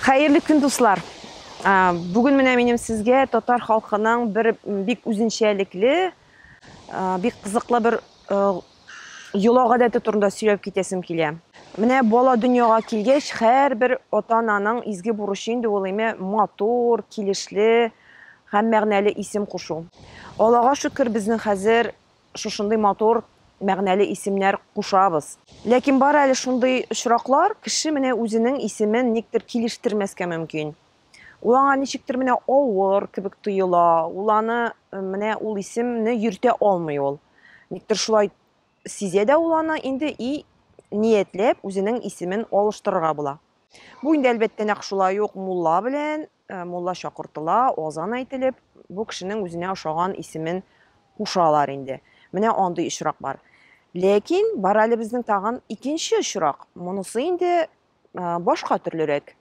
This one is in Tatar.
Хәерле көн, дуслар! Бүген менә минем сезгә татар халкының бер бик үзенчәлекле, бик кызыклы бер йола гадәте турында сөйләп китәсем килә. Менә бала дөньяга килгәч, һәрбер ата-ананың изге бурычы инде ул име матур, килешле һәм мәгънәле исем кушу. Аллага шөкер, безнең хәзер шушындый матур, мәгънәле исемнәр кушабыз. Ләкин бар әле шундый очраклар, кеше менә үзенең исемен никтер килештермәскә мөмкин. Ул аңа ничектер менә авыр кебек тоела, ул аны менә ул исемне йөртә алмый ул. Никтер шулай сизә дә ул аны инде и ниятләп үзенең исемен алыштырырга була. Бу инде әлбәттә нәкъ шулай ук мулла белән, мулла чакыртыла, азан әйтелеп, бу кешенең үзенә ошаган исемен кушалар инде. Менә андый очрак бар. Ләкин бар әле безнең тагын икенче очрак. Монысы инде башка төрлерәк.